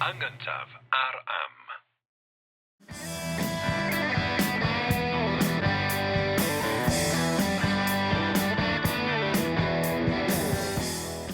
Yn gyntaf ar Am.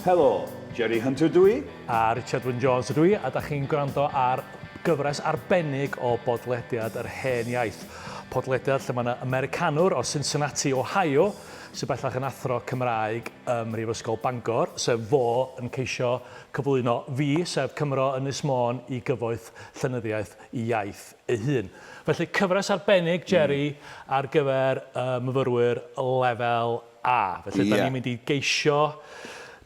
Helo, Jerry Hunter dw i. A Richard Wyn Jones ydw i, a da chi'n gwrando ar gyfres arbennig o bodlediad Yr Hen Iaith. Podlediad lle mae yna Americanwr o Cincinnati, Ohio, sydd bellach yn athro Cymraeg ym Mhrifysgol Bangor, sef fo yn ceisio cyflwyno fi, sef Cymro Ynys Môn, i gyfoeth llenyddiaeth iaith ei hun. Felly, cyfres arbennig, Jerry, ar gyfer y myfyrwyr lefel A. Felly, da ni'n mynd i geisio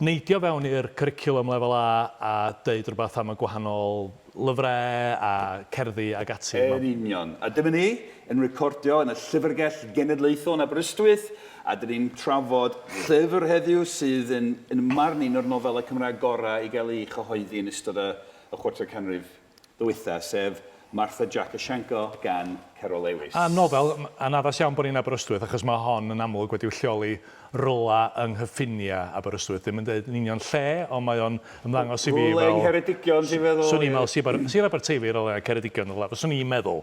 neidio fewn i'r cwricwlwm lefel A a deud rhywbeth am y gwahanol lyfrau a cerddi ag ati. Yn union. A dyma ni yn recordio yn y Llyfrgell Genedlaethol yn Aberystwyth, a dyn ni'n trafod llyfr heddiw sydd yn, yn marn un o'r nofelau Cymraeg gorau i gael ei chyhoeddi yn ystod y, y chwarter canrif ddiwetha, sef Martha Jac a Sianco gan Caryl Lewis. A nofel anaddas iawn bod ni'n Aberystwyth, achos mae hon yn amlwg wedi'w lleoli rywle yng nghyffiniau Aberystwyth. Ddim yn deud yn union lle, ond mae o'n ymddangos i fi fel... Rhywle yng Ngheredigion, ti'n feddwl? Swn i'n meddwl Sir, Sir Aberteifi, rywle, Ceredigion, rywle, fyswn i'n meddwl.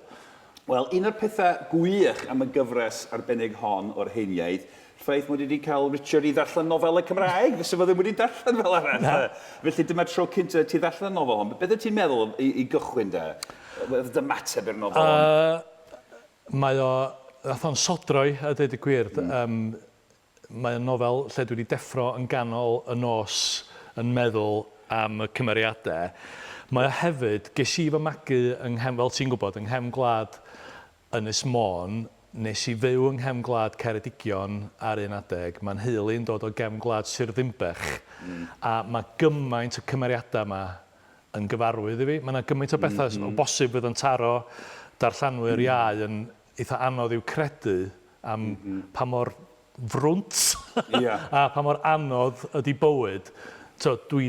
Wel, un o'r pethau gwych am y gyfres arbennig hon o'r Heiniaid, ffaith mod i wedi cael Richard i ddarllen nofelau Cymraeg, fysa fo ddim wedi darllen fel arall. Na. Felly dyma'r tro cyntaf ti ddarllen y nofel hon. Beth wyt ti'n meddwl i, i gychwyn de? Beth dy ymateb i'r nofel hon? Uh, mae o, nath o'n sodroi, a dweud y gwir. Um, Mae o'n nofel lle dwi wedi deffro yn ganol y nos yn meddwl am y cymeriadau. Mae o hefyd, ges i fy magu yng nghefn, fel ti'n gwybod, yng nghefn gwlad Ynys Môn, nes i fyw yng nghefn gwlad Ceredigion ar un adeg, mae 'nheulu yn dod o gefn gwlad Sir Ddinbych, a mae gymaint y cymeriadau 'ma yn gyfarwydd i fi. Mae 'na gymaint o bethau o bosib fydd yn taro darllenwyr iau yn eitha anodd i'w credu am pa mor frwnt a pa mor anodd ydy bywyd. Tibod, dwi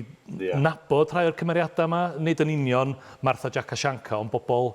nabod rhai o'r cymeriadau 'ma, nid yn union Martha Jac a Sianca, ond bobl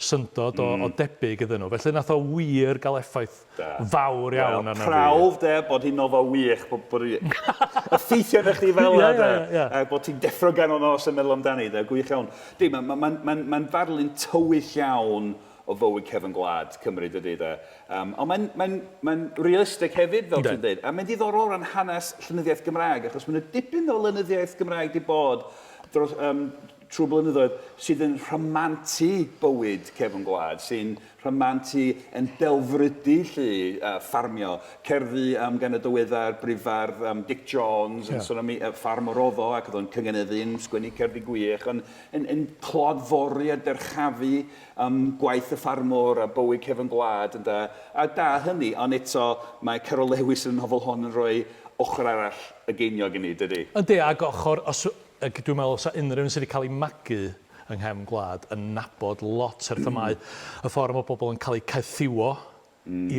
syndod o debyg iddyn nhw. Felly nath o wir gael effaith fawr iawn arna fi. Wel, prawf de bod hi'n nofel wych, bod bod hi effeithio arna chdi fel 'na de. A bod ti'n deffro ganol nos yn meddwl amdani de, gwych iawn. Yndi, mae'n ma, ma, ma, ma ddarlun tywyll iawn o fywyd cefn gwlad Cymru dydy de. Yym ond mae'n mae'n mae'n realistig hefyd fel ti'n deud. A mae'n ddiddorol o ran hanes llenyddiaeth Gymraeg achos mae 'na dipyn o lenyddiaeth Gymraeg 'di bod dros yym trwy blynyddoedd sydd yn rhamantu bywyd cefn gwlad, sy'n rhamantu yn delfrydu 'lly yy ffarmio. Cerddi yym gan y diweddar brifardd yym Dic Jones yn sôn am ei yy ffarm o Roddo ac oedd o'n cynganeddu yn sgwennu cerddi gwych ond yn yn clodfori a dyrchafu am gwaith y ffarmwr a bywyd cefn gwlad ynde, a da hynny, ond eto mae Caryl Lewis yn y nofel hon yn rhoi ochr arall y geiniog i ni, dydy? Yndi, ac ochr, os, ac dwi'n meddwl os 'sa unrhyw un sydd wedi cael ei magu yng nghefn gwlad yn nabod lot o'r themâu, y ffordd mae pobl yn cael eu caethiwo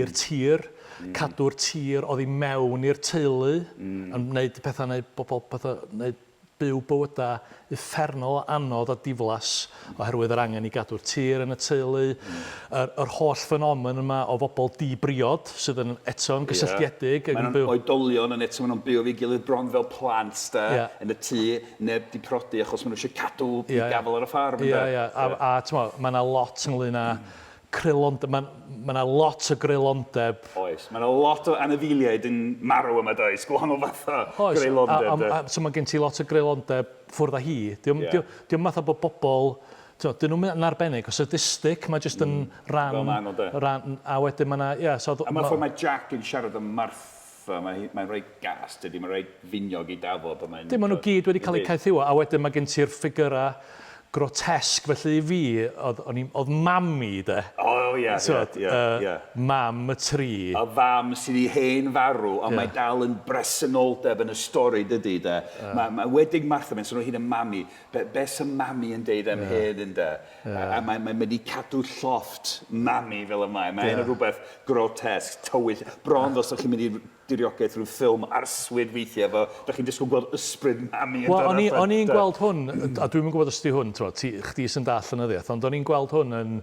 i'r tir, cadw'r tir oddi mewn i'r teulu, yn wneud pethau, wneud bobl pethau, wneud byw bywydau uffernol o anodd a diflas oherwydd yr angen i gadw'r tir yn y teulu, yr, yr holl ffenomen yma o fobl di-briod sydd yn eto yn gysylltiedig Maen nhw'n oedolion ond eto maen nhw'n byw efo'i gilydd bron fel plant de, yn y tŷ, neb 'di prodi achos maen nhw eisiau cadw gafael ar y ffarm ynde. Ia, ia, a, a t'mo', mae 'na lot ynglyn â Creulondeb, mae ma' 'na lot o greulondeb. Oes, mae 'na lot o anifeiliaid yn marw yma does, gwahanol fathau o greulondeb de. Oes, a, a, so mae gen ti lot o greulondeb ffwrdd â hi. Dio'm, yeah. dio, fatha bod bobl, t'mo, dyn nhw'm yn arbennig o sadistic, mae jyst yn ran... Fel maen nhw de. Ran, a wedyn mae 'na, ie, so... A mae'r ffordd mae Jack yn siarad am Martha, mae mae'n reit gas dydi, mae'n reit finiog ei dafod a mae'n... Dim, maen nhw gyd wedi cael eu caethiwo, a wedyn mae gen ti'r ffigyrau grotesque, felly i fi, oedd, o'n i, oedd mami de. O ie, ie, ie, ie. Mam y tri. Y fam sydd 'di hen farw, ond mae dal yn bresenoldeb yn y stori dydi de. Mae, mae wedig Martha, mae'n sôn o hyd yn mami, be, be sy mami yn deud am hyn ynde? A mae, mae'n mynd i cadw llofft mami fel y mae. Mae yna rhywbeth grotesque, tywyll, bron fel 'sa chi'n mynd i diriogaeth rhyw ffilm arswyd weithiau efo, dach chi'n disgwyl gweld ysbryd mami yn dod allan. Wel, o'n i'n gweld hwn, a dwi'm yn gwybod os 'di hwn, t'mod, ti, chdi sy'n dall llenyddiaeth, ond o'n i'n gweld hwn yn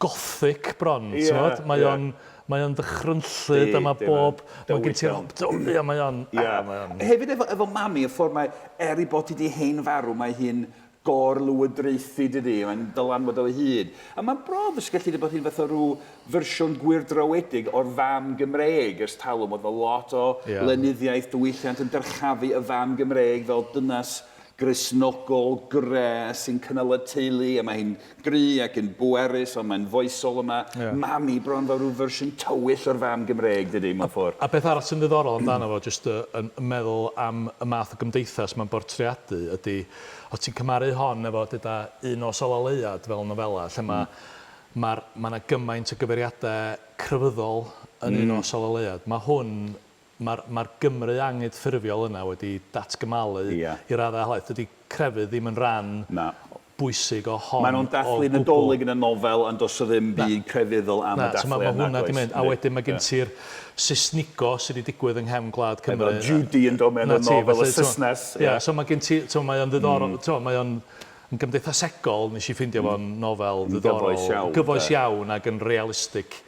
gothic bron, t'mod? Mae o'n, mae o'n ddychrynllyd a mae bob, mae gen ti'r, ia, mae o'n, mae o'n. Hefyd efo, efo mami, y ffordd mae, er ei bod hi 'di hen farw, mae hi'n gor-lywodraethu, dydy, mae'n dylanwad o hyd. A mae'n brof os gallu dweud bod hi'n fath o rhyw fersiwn gwyrdrowedig o'r fam Gymreig ers talwm. Oedd lot o yeah. lenyddiaeth diwylliant yn dyrchafu y fam Gymreig fel dynas Gristnogol gre sy'n cynnal y teulu a mae hi'n gry ac yn bwerus ond mae'n foesol yma. Yeah. Mami bron fel rhyw fersiwn tywyll o'r fam Gymreig dydy mewn ffordd. A beth arall sy'n ddiddorol amdano fo jyst yn meddwl am y math o gymdeithas mae'n bortreadu ydy os ti'n cymharu hon efo deuda Un Nos Ola Leuad fel nofela lle mae mae'r mae 'na gymaint o gyfeiriadau crefyddol yn Un Nos Ola Leuad. Mae hwn Mae'r mae'r Gymru anghydffurfiol yna wedi datgymalu Ia. i raddau helaeth. Dydy crefydd ddim yn ran Na. bwysig o hon Maen nhw'n o dathlu gwbl. Nadolig yn y nofel ond does 'na ddim Na. byd crefyddol am y Na, so ma' dathliad ma' hwnna nag 'di oes? mynd. A Yndi. wedyn mae gen Ie. ti'r Saesnigo sydd 'di digwydd yng nghefn gwlad Cymru. Efo Judy yn dod mewn 'Na y ti, nofel y felly t'mo' Saesnes. Ie, Ie. so mae gen ti, t'mo' mae o'n ddiddorol, t'mo' mae o'n yn gymdeithasegol, nes i ffeindio fo'n nofel Yn ddiddorol. gyfoes iawn, Gyfoes de. iawn ac yn realistig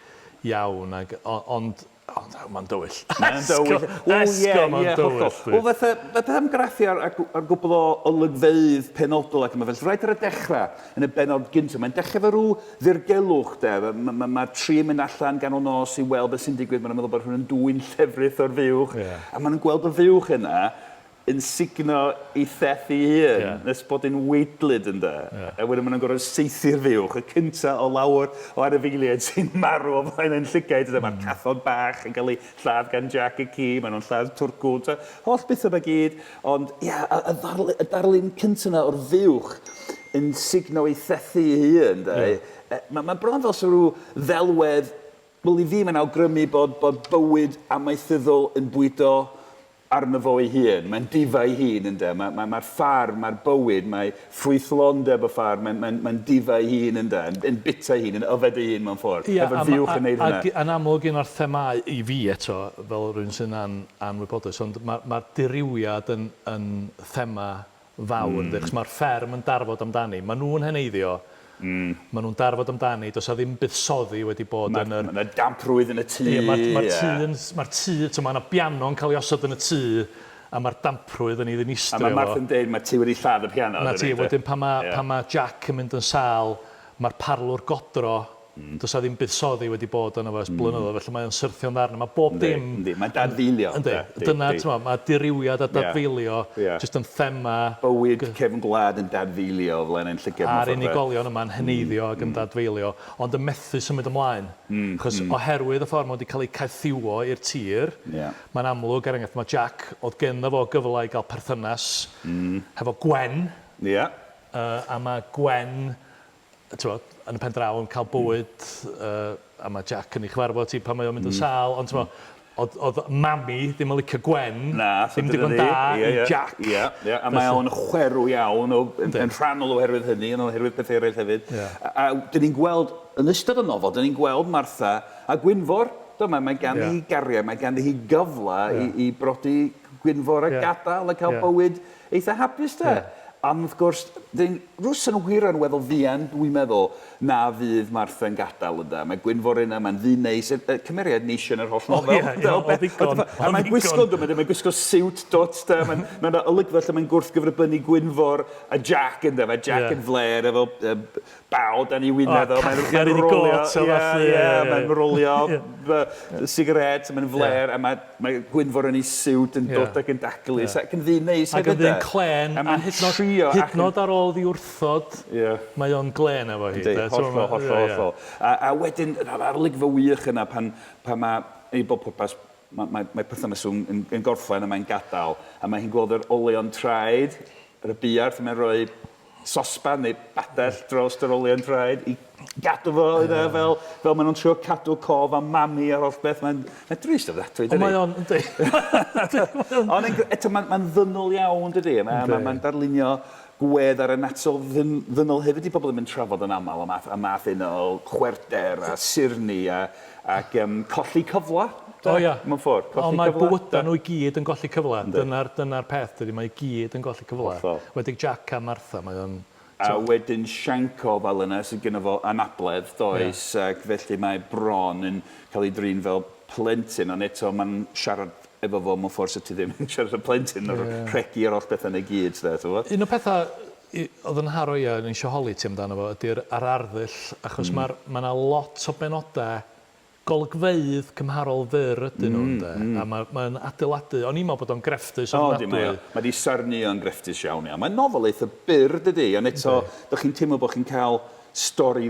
iawn ac o- ond Ond mae'n dywyll. Mae'n dywyll. Wel, ie, mae'n ie, dywyll. hollol. Wel, fatha, fatha am graffu ar, ar, ar gwbl o olygfeydd penodol ac yma, felly rhaid ar y dechrau, yn y benod gyntaf, mae'n dechrau efo rhyw ddirgelwch, de. Mae'r ma, ma, ma tri yn mynd allan ganol nos i weld beth sy'n digwydd, maen nhw'n meddwl bod rhywun yn dwyn llefrith o'r fuwch, yeah. a maen nhw'n gweld y fuwch yna, yn sugno ei theth ei hun Ie. nes bod hi'n waedlyd ynde. Ie. A wedyn maen nhw'n gorfod saethu'r fuwch, y cynta o lawer o anifeiliaid sy'n marw o flaen ein llygaid ynde. Mae'r cathod bach yn cael eu lladd gan Jack y ci, maen nhw'n lladd twrcw, ta, holl bethau 'ma gyd. Ond ia, y, y, ddarlun, y darlun cynta 'na o'r fuwch yn sugno ei thethu ei hun, de. Ie. Mae ma bron fel 'sa rhyw ddelwedd, wel i fi mae'n awgrymu bod, bod bywyd amaethyddol yn bwydo arno fo ei hun, mae'n difa ei hun ynde, mae'r mae, mae ffarm, mae'r bywyd, mae ffrwythlondeb y ffarm, mae'n mae, mae difa ei hun ynde, yn, yn bita ei hun, yn yfed ei hun mewn ffordd, Ia, efo'r a ma- fuwch a- yn neud hynna. Ac yn amlwg un o'r themâu i fi eto, fel rhywun sy'n an, anwybodus, ond mae'r ma dirywiad yn, yn thema fawr, mm. Yndi? Achos mae'r fferm yn darfod amdani. Maen nhw'n heneiddio, maen nhw'n darfod amdani, does 'na ddim buddsoddi wedi bod Mae yn yr... ma 'na damprwydd yn y tŷ. Ie, mae'r ma ie. tŷ yn... Mae'r tŷ, t'mo, mae 'na piano'n cael ei osod yn y tŷ, a mae'r damprwydd yn ei A ddinistrio mae fo. Martha'n deud, mae tŷ wedi lladd y piano. 'Na dydi, ti, de? wedyn pan mae, Ie. pan mae Jack yn mynd yn sâl, mae'r parlwr godro Does 'na ddim buddsoddi wedi bod yno fo ers blynyddoedd, felly mae o'n syrthio'n ddarnau. Mae bob Yndi, dim... yndi. Mae'n dadfeilio. Yndi. Yndi, Dyna, yndi. t'mo', mae dirywiad a dadfeilio Ie. jyst yn thema... Bywyd cefn gwlad yn dadfeilio o flaen ein llygad mewn A'r ffordd, de. unigolion yma'n heneiddio ac yn dadfeilio, ond yn methu symud ymlaen. Achos oherwydd y ffordd maen nhw wedi cael eu caethiwo i'r tir, Ie. mae'n amlwg, er enghraifft, mae Jack, oedd gynno fo gyfle i gael perthynas hefo Gwen, Ie. a mae Gwen t'mod, yn y pen draw yn cael bywyd, uh, a mae Jack yn ei chyfarfod hi pan mae o'n mynd yn sâl, ond t'mod, oedd, oedd mami ddim yn licio Gwen, Na, so ddim dyna digon ni. da Ie, i ie. Jack. Ie, ie, a mae o'n chwerw iawn, o, yn, yn rhannol oherwydd hynny, ond oherwydd pethau eraill hefyd. Ie. A, a dyn ni'n gweld, yn ystod y nofel, dyn ni'n gweld Martha a Gwynfor, do, mae, mae ganddi Ie. hi gariad, mae ganddi hi gyfle Ie. i, i brodi Gwynfor a Ie. gadael a cael Ie. bywyd eitha hapus, de. Ie. Ond wrth gwrs, dyn, rhyw synhwyro yn weddol fuan, dwi'n meddwl, na fydd Martha yn gadael ynde. Mae Gwynfor yna, mae'n ddyn neis, y, y cymeriad neis yn yr holl nofel. ie, ie, O, o ddigon, A o mae'n ddigon. gwisgo, dwi'n meddwl, mae'n gwisgo siwt dot, de, mae'n mae olygfa lle mae'n gwrthgyferbynnu Gwynfor a Jack ynde. Mae Jack Ie. yn fler efo baw dan ei wyneb O, o, mae'n cachu ar mae'n ei rolio, got o ie, falle, ie, ie, ie. mae'n rolio sigaret, mae'n fler, a mae, mae Gwynfor yn ei siwt yn Ie. dod ac yn daclus, ac yn ddyn neis Ac yn hefyd, ddyn de. clên, A a mae'n hyd yn oed, trio hyd ac yn oed ar ôl ddiwrthod, Ie. mae o'n glên efo hi. Yndi, de, hollol, t'mo' ma- hollol, ie, ie. hollol. A, a wedyn, yr arolygfa wych yna pan, pan mae, i bob pwrpas, mae, mae, mae perthynas yn, yn, yn gorffen a mae'n gadael, a mae hi'n gweld yr olion traed ar y buarth, a mae'n rhoi sosban neu badell dros yr olion traed i gadw fo yna fel, fel maen nhw'n trio cadw cof am mami a'r holl beth. Mae'n mae drist ofnadwy, Ond dydi? mae o'n, yndi. Ond yn- eto, mae'n mae ddynol iawn, dydi? Mae'n mae, mae darlunio gwedd ar y natur ddyn, ddynol hefyd i pobl ddim yn trafod yn aml y math, y math yna o chwerder a surni a, ac colli cyfle. De? O ia. Mewn ffordd, colli Ond mae cyfle. bywydau nhw i gyd yn golli cyfle. Dyna'r dyna peth, dydy, mae i gyd yn golli cyfle. Hollol. Wedig Jack a Martha, mae o'n... A wedyn Sianco fel yna sydd gynno fo anabledd, does, yeah. ac felly mae bron yn cael ei drin fel plentyn, ond eto mae'n siarad efo fo mewn ffordd sydd ti ddim yn siarad â plentyn, o'r yeah. rhegi a'r holl bethau yna i gyd, de, ti'n gwbod? Un o'r pethau oedd yn nharo i a o'n i eisiau holi ti amdano fo ydy'r yr arddull, achos mm. mae'r ma 'na lot o benodau golygfeydd cymharol fyr ydyn nhw, ynde? Mm. A mae'n mae adeiladu, o'n i'n meddwl bod o'n grefftus ofnadwy. O, di, mae di sarnu o'n grefftus iawn, iawn. Mae'n nofel eitha byr, dydy, ond eto, dych chi'n teimlo bod chi'n cael stori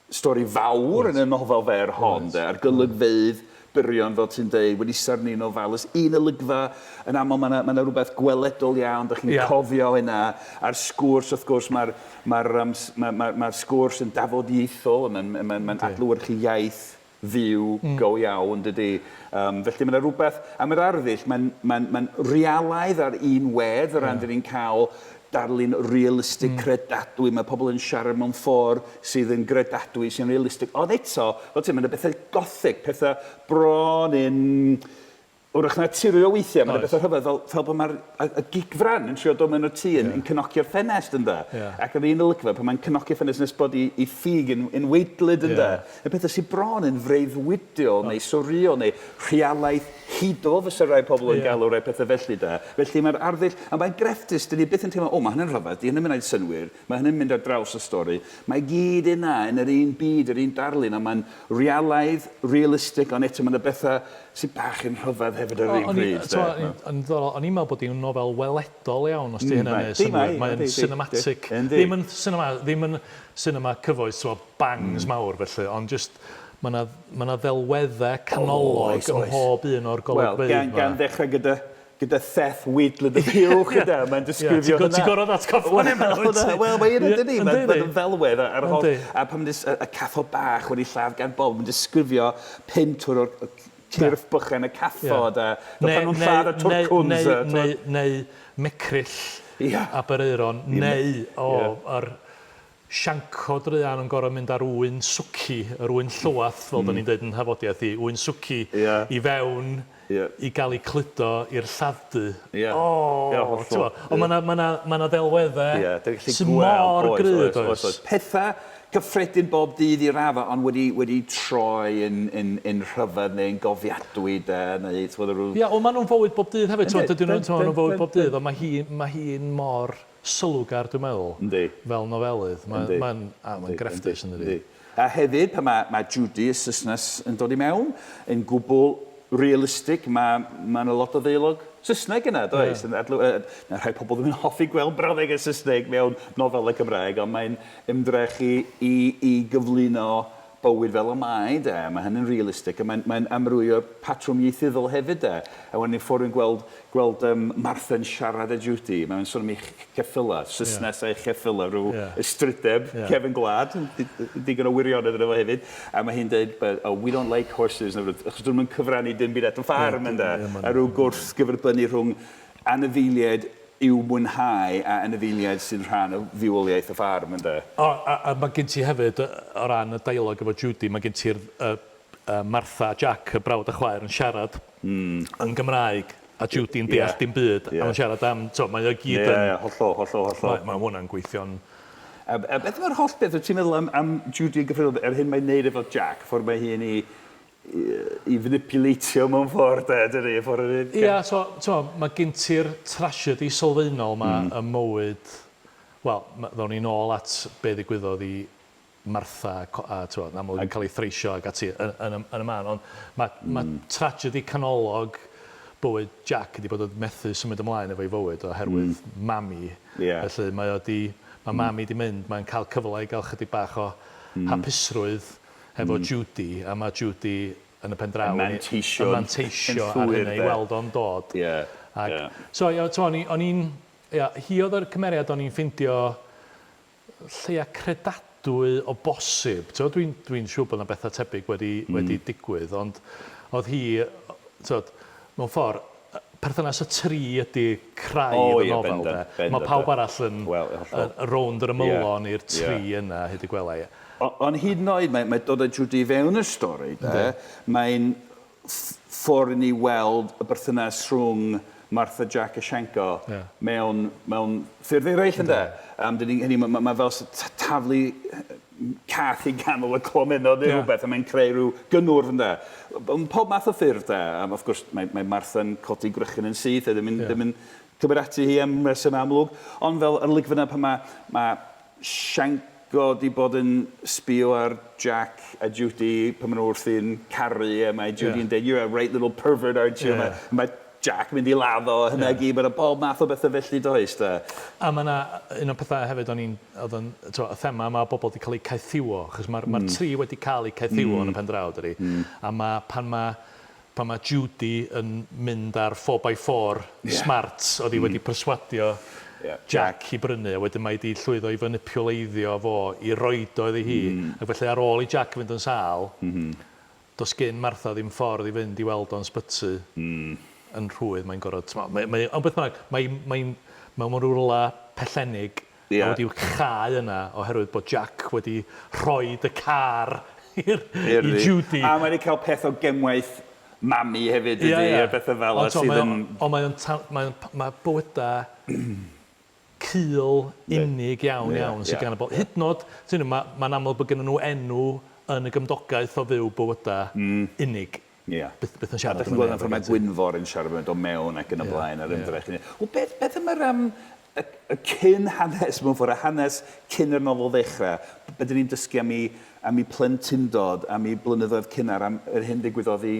stori fawr yn y nofel fer hon, de, a'r golygfeydd byrion, fel ti'n deud, wedi sarnu'n ofalus. Un olygfa, yn aml mae yna ma rhywbeth gweledol iawn, dych chi'n yeah. cofio hynna, a'r sgwrs, wrth gwrs, mae'r ma um, ma, ma, ma sgwrs yn dafodieithol, mae'n ma, ma, ma adlewyrchu iaith fyw mm. go iawn, dydy. Um, felly mae yna rhywbeth, am yr arddull, mae'n ma, ma realaidd ar un wedd o ran yeah. dyn ni'n cael darlun realistig, mm. credadwy, mae pobl yn siarad mewn ffordd sydd yn gredadwy, sy'n realistig. Ond eto, fel ti'n, mae yna bethau gothic, pethau bron yn wrach naturiol weithiau, mae yna bethau rhyfedd fel, fel bod mae'r y, y gigfran yn trio dod mewn o'r tŷ yn, yeah. yn cynocio'r ffenest ynda. Yeah. Ac yr un olygfa, pan mae'n cynocio'r ffenest nes bod i, i ffug yn, yn weidlyd ynda. Yeah. Y pethau sydd bron yn freuddwydiol oh. neu surreal neu rhealaeth hudo fysa rai pobl yn yeah. galw rai pethau felly da. Felly mae'r arddull, a mae'n grefftus, dyn ni byth yn teimlo, o, mae hynny'n rhyfedd, di hynny'n mynd synnwyr, mae hynny'n mynd ar draws y stori. Mae gyd yna yn yr un byd, yr un darlun, a mae'n realaidd, realistig, ond eto mae'n bethau sydd bach yn rhyfedd hefyd ar yr un pryd. Yn ddiddorol, o'n i'n meddwl bod hi'n nofel weledol iawn, os di mm, hynna'n neud synnwyr. Mae'n cinematic, ddim yn cinema, ddim yn cinema cyfoes, so bangs mm. mawr felly, ond just mae yna ma ddelweddau canolog ym mhob un o'r golygfeydd. Wel, gan, gan ddechrau gyda gyda theth widl y buwch yna, mae'n disgrifio hynna. Ti'n gorfod atgoffa ni mewn ti. Wel, mae un ydy, mae'n ddelwedd ar holl... A pan y cathod bach wedi lladd gan bob, mae'n disgrifio pentwr o'r cyrff bychan y cathod, a pan nhw'n lladd y twrcwns. Neu mecryll Aberaeron, neu, o, yr Sianco druan yn gorfod mynd â'r ŵyn swci, yr ŵyn llywath fel 'dan ni'n deud yn nhafodiaith i, ŵyn swci i fewn i gael eu cludo i'r lladd-dy. O! T'mo'? Ond ma' 'na ma' 'na ma' 'na ddelwedde sy mor gry does? Oes oes. Petha cyffredin bob dydd i radda ond wedi wedi troi yn yn yn rhyfedd neu'n gofiadwy 'de neu t'mod ryw... Ia, wel ma' nhw'n fywyd bob dydd hefyd t'mod dydyn nhw t'mod ma' nhw'n fywyd bob dydd ond ma' hi ma' hi'n mor sylwgar dwi'n meddwl. Yndi. Fel nofelydd. Yndi. Mae'n mae'n a mae'n grefftus yn dydi? Yndi. A hefyd pan mae mae Judy y Saesnes yn dod i mewn, yn gwbl realistig, mae mae 'na lot o ddeialog Saesneg yna, does? Yn adl- yy ma' rhai pobl ddim yn hoffi gweld brawddegau Saesneg mewn nofelau Cymraeg, ond mae'n ymdrech i i i gyflwyno bywyd fel y mae de, a mae hynny'n realistig, a mae'n mae'n amrywio'r patrwm ieithyddol hefyd de. A wedyn ffordd yn gweld gweld um, Martha yn siarad â Judy, mae'n sôn am ei cheffyla, Saesnes yeah. a'i cheffyla, rhyw yeah. ystrydeb yeah. cefn gwlad, digon o wirionedd yna fo hefyd. A mae hi'n dweud, but, oh, we don't like horses, achos dyn nhw'n cyfrannu dim byd at y ffarm, yeah, ynde. Yeah, a rhyw gwrth gyferbynnu rhwng anifeiliaid i'w mwynhau a anifeiliaid sy'n rhan o fywoliaeth y ffarm, ynde? O, a, a mae gen ti hefyd, o ran y dialog efo Judy, mae gen ti'r uh, uh, Martha a Jack, y brawd a chwaer, yn siarad mm. yn Gymraeg, a Judy'n deall yeah. dim byd, yeah. a mae'n siarad am, to, mae o gyd yn... Ie, yeah, hollol, hollol, hollol. Mae, mae hwnna'n gweithio'n... A, a beth mae'r holl beth, wyt ti'n meddwl am, am Judy yn gyffredinol, yr hyn mae'n neud efo Jack, ffordd mae hi'n i i fanipulatio mewn ffordd, de, dydy, y ffordd yr Ia, so, so, mae gen ti'r tragedy sylfaenol ma mm. ym mywyd, wel, ddown ni nôl at be ddigwyddodd i Martha a, a t'mod, yn amlwg yn cael ei threisio ac ati yn, yn, y, yn y man, ond mae, mm. mae tragedy canolog bywyd Jack ydi bod o'n methu symud ymlaen efo'i fywyd oherwydd mm. mami. Yeah. Felly mae o di, mae mm. mami di mynd, mae'n cael cyfle i gael chydig bach o mm. hapusrwydd hefo mm. Judy, a mae Judy yn y pen draw yn manteisio, yn manteisio ar hynny i weld o'n dod. Yeah. Ac, yeah. So, ia, o'n i'n, ia, hi oedd yr cymeriad o'n i'n ffindio lleia credadwy o bosib. T'mod, dwi'n dwi siŵr bod yna bethau tebyg wedi, mm. wedi digwydd, ond oedd hi, t'mod, mewn ffordd, perthynas y tri ydy craidd oh, y nofel. De. Mae pawb arall yn, well, rownd yr ymylon yeah. i'r tri yeah. yna, hyd y gwela i. Ond hyd yn oed, mae, mae dod â Judy fewn y stori, de, mae'n ffordd i ni weld y berthynas rhwng Martha, Jack a Sianco yeah. mewn, mewn ffyrdd eraill, ynde? Um, dyn ni, hynny, mae, ma fel taflu cath i ganol y clomenod neu yeah. rhywbeth, a mae'n creu rhyw gynnwrf, ynde? Pob math o ffyrdd, de. Um, of course, mae, mae Martha'n codi gwrychyn yn syth, a ddim yn, yeah. ddim yn cymryd ati hi am reswm amlwg. Ond fel yr olygfa 'na pan mae, mae Sianco 'di bod yn sbio ar Jack a Judy pan maen nhw wrthi'n caru a mae Judy yn deud "you're a right little pervert aren't you?" Yeah. Mae, mae Jack yn mynd i ladd o, hynna yeah. gyd, mae'n bob math o bethau felly does de. A mae yna un o'r pethau hefyd o'n i'n, oedd yn, y thema mae bobl wedi cael eu caethiwo, achos mae'r mm. ma tri wedi cael eu caethiwo mm. yn y pen draw, dydy. Mm. A mae pan mae pan mae Judy yn mynd ar four by four smart oedd hi wedi perswadio Jack i brynu a wedyn mae hi 'di llwyddo i fanipiwleiddio fo i roid o iddi hi ac felly ar ôl i Jack fynd yn sâl does gin Martha ddim ffordd i fynd i weld o'n sbyty yn rhwydd mae'n gorfod t'mo' mae mae ond beth bynnag mae mae'n mewn rywle pellennig a wedi i'w chau yna oherwydd bod Jack wedi rhoid y car i'r i Judy. A mae wedi cael peth o gemwaith mami hefyd dydi, a bethau fel 'na sydd yn... Ond mae o'n mae o'n mae bywydau cul, unig iawn iawn sydd gan y bobl. Hyd yn oed, ti'n gwybod, mae'n amlwg bod gennyn nhw enw yn y gymdogaeth o fyw bywydau unig. Ia. Byth, byth yn siarad efo neb. A dach chi'n gweld y ffordd mae Gwynfor yn siarad, mae'n dod mewn ac yn y blaen a'r ymdrech. Wel, beth, beth am yr, um, y, y cyn hanes, mewn ffordd, y hanes cyn i'r nofel ddechrau, be dyn ni'n dysgu am ei, am ei plentyndod, am ei blynyddoedd cynnar, am yr hyn ddigwyddodd i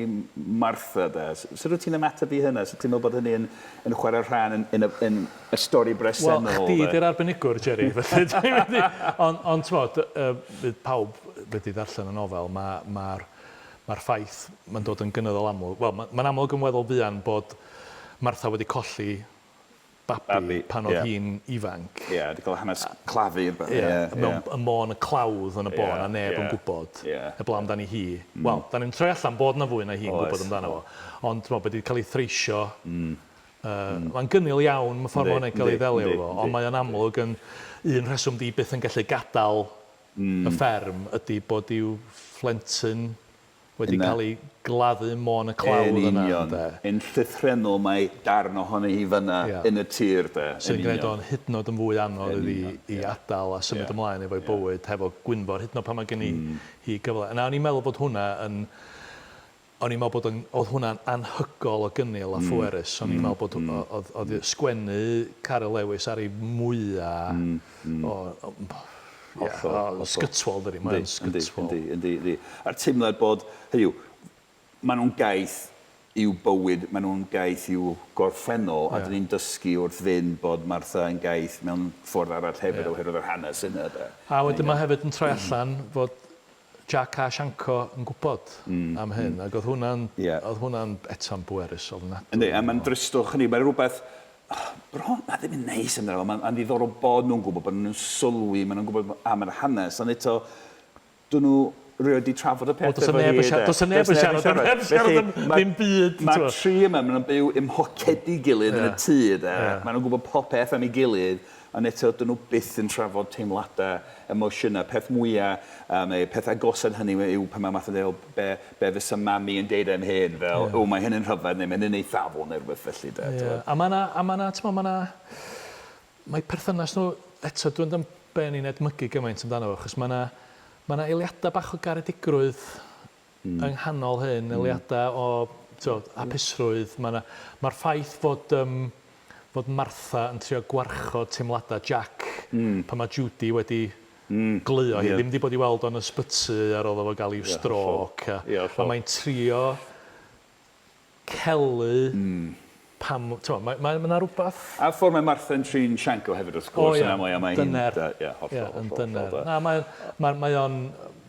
Martha, de? Sut wyt ti'n ymateb i hynna? Sut ti'n meddwl bod hynny yn, yn chwarae rhan yn, yn, y, yn y stori bresennol? Wel, chdi di'r arbenigwr, Jerry, felly dwi'n mynd i... Ond, ond t'mod, yy, fydd pawb wedi ddarllen y nofel, mae'r ma Mae'r ffaith, mae'n dod yn gynyddol amlwg, wel, mae'n amlwg yn weddol fuan bod Martha wedi colli babi pan oedd hi'n ifanc. Ie, wedi cael hanes claddu. Ie, mewn ym môn y clawdd yn y bôn, a neb yn gwybod, heblaw amdani hi. Wel, da ni'n troi allan bod 'na fwy na hi'n gwybod amdano fo. Ond, timod, bod hi wedi cael ei threisio, mae'n gynnil iawn y ffordd mae hwnna'n cael ei ddelio efo fo, ond mae o'n amlwg yn un rheswm 'di byth yn gallu gadael y fferm ydi bod i'w phlentyn wedi cael ei gladdu ym môn y clawdd yna, ynde? Yn union. Yn llythrennol mae darn ohoni hi fan'na yn y tir, de. Sy'n gwneud o'n hyd yn oed yn fwy anodd iddi i adael a symud ymlaen efo'i bywyd hefo Gwynfor, hyd yn oed pan mae gen hi gyfle. Na, o'n i'n meddwl bod hwnna yn O'n i'n meddwl bod o'n... oedd hwnna'n anhygoel o gynnil a phwerus. O'n i'n meddwl bod... oedd oedd sgwennu Caryl Lewis ar ei mwya o... Ie, o sgytwol dydi, mae o'n sgytwol. Yndi, yndi, yndi. A'r teimlad bod, hynny yw, maen nhw'n gaeth i'w bywyd, maen nhw'n gaeth i'w gorffennol, a 'dan ni'n dysgu wrth fynd bod Martha yn gaeth mewn ffordd arall hefyd oherwydd yr hanes yna de. A wedyn mae hefyd yn troi allan fod Jac a Sianco yn gwybod am hyn, ac oedd hwnna'n, oedd hwnna'n eto'n bwerus ofnadwy. Yndi, a mae'n dristwch, hynny, mae'n rhywbeth, bron, na ddim yn neis amdano fo, mae'n ddiddorol bod nhw'n gwybod, bod nhw'n sylwi, maen nhw'n gwybod am yr hanes, ond eto, dyn nhw rioed 'di trafod y peth efo hi, de. Does 'na neb yn siarad, does 'na neb yn siarad am ddim byd. Mae'r tri yma, maen nhw'n byw ym mhocedi gilydd yn y tŷ, de. Maen nhw'n gwybod popeth am ei gilydd, Ond eto, dyn nhw byth yn trafod teimladau, emosiynau. Peth mwya, yym, neu peth agosa yn hynny yw pan mae Martha'n deud, o, be, be fysa mami yn deud am hyn? Fel, o, mae hyn yn rhyfedd, neu mae hyn yn eithafol, neu rhywbeth felly, de. Ie, a mae 'na, a mae 'na, timod, mae 'na, mae perthynas nhw, eto, dwi'n am be o'n i'n edmygu gymaint amdano fo, achos mae 'na, mae 'na eiliadau bach o garedigrwydd yng nghanol hyn, eiliadau o tibod, hapusrwydd. Mae 'na... Mae'r ffaith fod yym fod Martha yn trio gwarchod teimladau Jack pan mae Judy wedi gleuo hi, ddim 'di bod i weld o yn y ysbyty ar ôl iddo fo gael i'w strôc a a mae'n trio celu pam, tibod, mae mae 'na rywbeth... A'r ffordd mae Martha yn trin Sianco hefyd wrth gwrs, yn aml iawn, mae hi'n... O ia, Ie, hollol, hollol, yn dyner. Na, mae mae mae o'n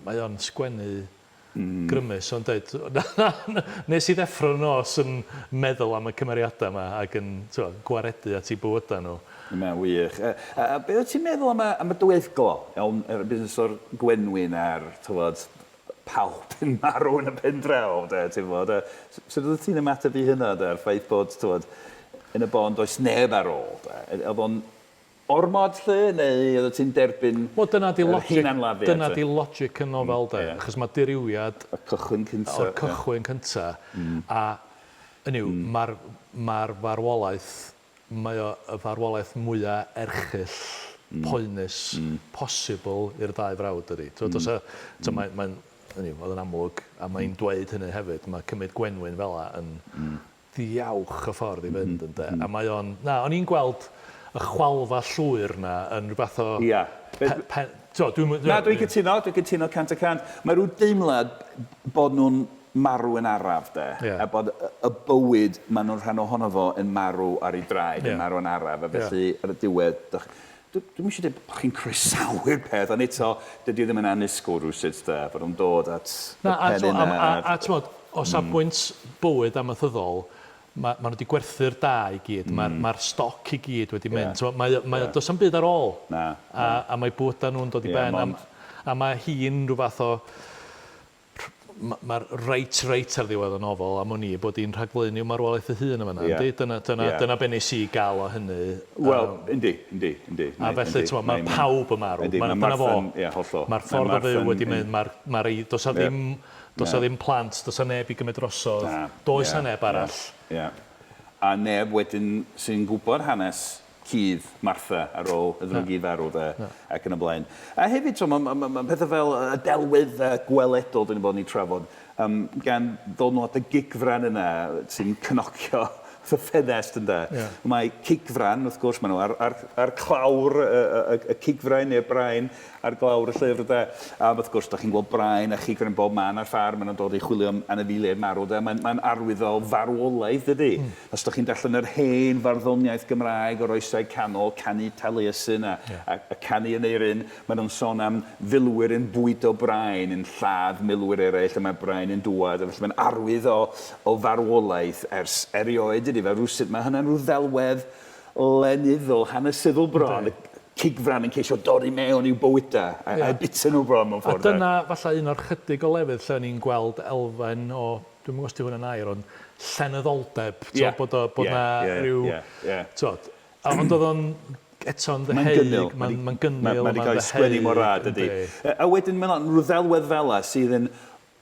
mae o'n sgwennu grymus, o'n deud, nes i ddeffro'n y nos yn meddwl am y cymeriadau 'ma ac yn, tibod, gwaredu at eu bywydau nhw. Mae'n wych. A, a be wyt ti'n meddwl am y, am y diweddglo, iawn, yr busnes o'r gwenwyn a'r, tywod, pawb yn marw yn y pen draw, de, ti'n gwbod, a sut oeddet ti'n ymateb i hynna, de, a'r ffaith bod, tywod, yn y bôn does neb ar ôl, de, oedd o'n ormod 'lly, neu oeddet ti'n derbyn Wel, dyna 'di yr logic, hunanladdiad, dyna 'di logic y nofel, de, achos mae dirywiad... Y cychwyn cynta'. O'r cychwyn cynta', a, hynny yw, ma'r, ma'r farwolaeth Mae o y farwolaeth mwya erchyll, poenus posibl i'r ddau frawd, dydi? T'mod, does 'a, t'mo' mae mae'n, hynny yw, oedd yn amlwg, a mae'n dweud hynny hefyd, mae cymryd gwenwyn fela yn ddiawch y ffordd i fynd, ynde. A mae o'n... Na, o'n i'n gweld y chwalfa llwyr 'na yn rhyw fath o... Ia. Pe-, pe-, t'mo', dwi'm yn... Na, dwi'n cytuno, dwi'n cytuno 100 y cant. Mae rhyw deimlad bod nhw'n marw yn araf, de. Ie. A bod y bywyd maen nhw'n rhan ohono fo yn marw ar ei draed, yn marw yn araf. A felly, ar y diwedd, dwi'm eisiau dweud bod chi'n croesawu'r peth, ond eto, dydy o ddim yn annisgwyl rhywsut, de, bod nhw'n dod at y Na, a pen t'mo', a, yna. a, a t'mod, o safbwynt bywyd amaethyddol, ma nhw wedi gwerthu'r da i gyd, mae'r stoc i gyd wedi mynd. T'mo', mae, does 'am byd ar ôl. Na, A mae bwyda nhw'n dod i ben. A mae hi'n rhyw fath o... Mae'r reit ar ddiwedd y nofel, am wn i, bod hi'n rhagflaenu marwolaeth ei hun yn fan'na, yndi? Dyna be nes i gael o hynny. Wel, yndi. A felly, t'mo', mae pawb yn marw. Yndi, mae Dyna fo. Martha'n, ie, hollol. Mae'r ffordd o fyw wedi mynd, does 'na ddim, does 'na ddim plant, does 'na neb i gymryd drosodd, does 'na neb arall. Ie. A neb wedyn sy'n gwybod hanes cudd Martha ar ôl iddyn nhw gyd farw de, ac yn y blaen. A hefyd, so, mae ma pethau fel y delwedd gweledol dyn ni bod yn ei trafod, gan ddod nôl at y gigfran yna sy'n cnocio y ffenest ynde. Mae cigfran, wrth gwrs, maen nhw ar clawr y cigfrain neu'r brain ar glawr y llyfr de. A wrth gwrs, da chi'n gweld brain a chigfrain bob man ar ffarm, maen nhw'n dod i chwilio am anifeiliaid marw de. Mae'n arwydd o farwolaeth, dydy. Os da chi'n darllen yr hen farddoniaeth Gymraeg o'r oesau canol, canu Taliesin a canu Aneirin, maen nhw'n sôn am filwyr yn bwydo brain, yn lladd milwyr eraill, a mae brain yn dŵad, a felly mae'n arwydd o farwolaeth ers erioed, dydy, fel rhywsut. Mae hynna'n rhyw ddelwedd lenyddol, hanesyddol bron, y cigfran yn ceisio dorri mewn i'w bywydau, a bita nhw bron mewn A ffordd, de. Dyna falle un o'r chydig o lefydd lle o'n i'n gweld elfen o, dwi'm yn gwybod os 'di hwn yn air, ond llenyddoldeb, t'mo' bod 'na ryw... T'mod, ond oedd o'n eto'n Mae'n ddeheuig, gynnil. mae'n gynnil, Mae 'di mae'n cael ei sgwennu mor ddeheuig, rad, dydy. Yndi. A wedyn mae'n rhyw ddelwedd fela sydd yn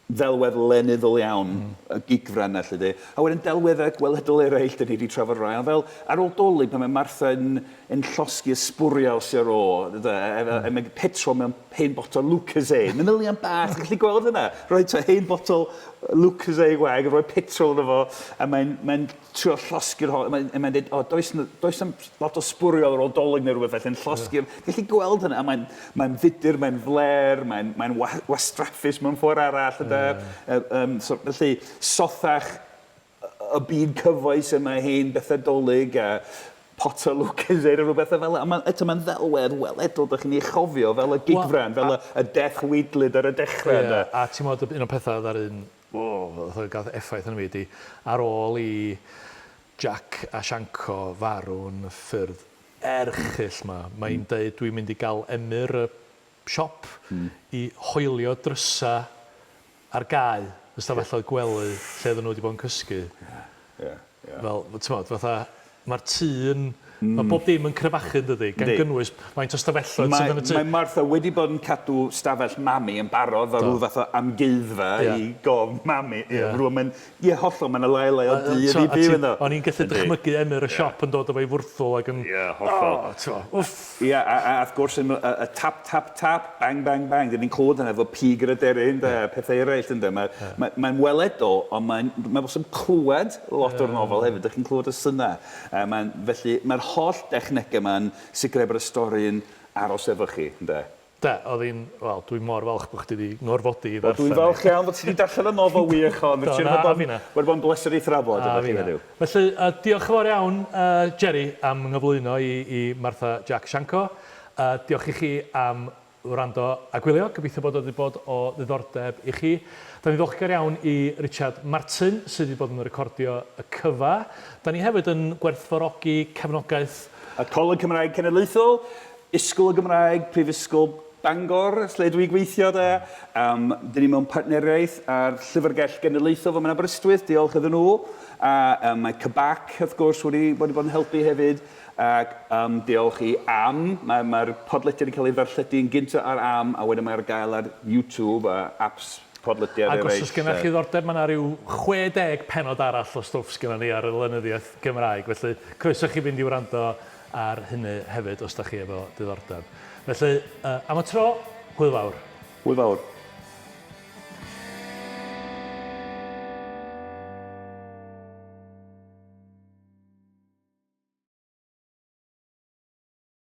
ddelwedd lenyddol iawn, y gigfran 'na, 'lly de. A wedyn delweddau gweledol eraill, dyn ni wedi trafod rhai, ond fel ar ôl Dolig, pan mae Martha yn llosgi y sbwriel sydd ar ôl, de, a mae petrol mewn hen botol Lucozade, manylion bach, chi'n gallu gweld hynna? Rhoi ta hen botol Lucozade wag, rhoi petrol yno fo, a mae'n trio llosgi'r holl, mae'n dweud, o, does 'na'm lot o sbwriel ar ôl Dolig neu rhywbeth felly, yn llosgi'r, yeah. Gallu gweld hynna, a mae'n fudur, mae'n fler, mae'n wastraffus mewn ffordd arall, yde. So, felly, sothach y byd cyfoes yma, hen bethau Dolig a potel Lucozade a rhywbeth fel 'na. A eto mae'n ddelwedd weledol, dych chi'n ei chofio fel y gigfran, fel y death weidlyd ar y dechrau. Yeah, a ti'n modd, un o'r pethau oedd ar un, oh, oedd gath effaith yn fi, di, ar ôl i Jack a Sianco farw'n ffyrdd erchyll ma, mae'n deud dwi'n mynd i gael Emyr y siop i hoelio drysa ar gau y stafelloedd gwely lle oedden nhw wedi bod yn cysgu. Fel, ti'n fatha, mae'r tŷ yn... Mae bob dim yn crebachu, yn dydi? Gan gynnwys faint o stafelloedd sydd yn y tŷ. Mae Martha wedi bod yn cadw stafell mami yn barod fel rhyw fath o amgueddfa i gof mami. Ie, rŵan mae'n... Ie, hollol, mae'n lai lai o dŷ iddi byw ynddo. O'n i'n gallu dychmygu Emyr y siop yn dod efo'i fwrthwl ac yn... Ie, hollol. O, ti'n wff. Ie, a wrth gwrs, y tap, tap, tap, bang, bang, bang. Dyn ni'n clywed hynna efo pig yr aderyn, de, a pethau eraill, ynde. Mae'n weledol, ond mae'n bosib clywed lot o'r nofel hefyd. Dych chi'n clywed y synau. Felly, mae'r holl dechnegau yma'n sicrhau bod y stori'n aros efo chi, ynde. De, oedd hi'n... Wel, dwi'n mor falch bod chdi wedi ngorfodi i Wel, dwi'n ddarllen. Falch iawn bod ti wedi darllen y nofel wych hon. Do, Richard, na, wedi a finna. Wedi bod yn bleser i thrafod A efo chi finna. heddiw. Felly, diolch yn fawr iawn, Jerry, am nghyflwyno i Martha Jack Sianco. Diolch i chi am wrando a gwylio. Gobeithio bod o wedi bod o ddiddordeb i chi. Da ni ddiolchgar iawn i Richard Martin sydd wedi bod yn recordio y cyfa. Da ni hefyd yn gwerthfawrogi cefnogaeth Y Coleg Cymraeg Cenedlaethol, Ysgol y Gymraeg, Prifysgol Bangor, lle dwi'n gweithio de. Dyn ni mewn partneriaeth â'r Llyfrgell Genedlaethol fel yn Aberystwyth, diolch iddyn nhw. A mae CBAC, wrth gwrs, wedi bod yn helpu hefyd. Ac diolch i AM, mae'r podlediad yn cael ei ddarlledu yn gyntaf ar AM, a wedyn mae ar gael ar YouTube a apps podlediad Ac eraill. Os oes gennych chi ddiddordeb, mae yna ryw 60 pennod arall o stwff sgynnon ni ar y lenyddiaeth Gymraeg, felly croeso chi fynd i wrando ar hynny hefyd os da chi efo diddordeb. Felly, am y tro, hwyl fawr. Hwyl fawr.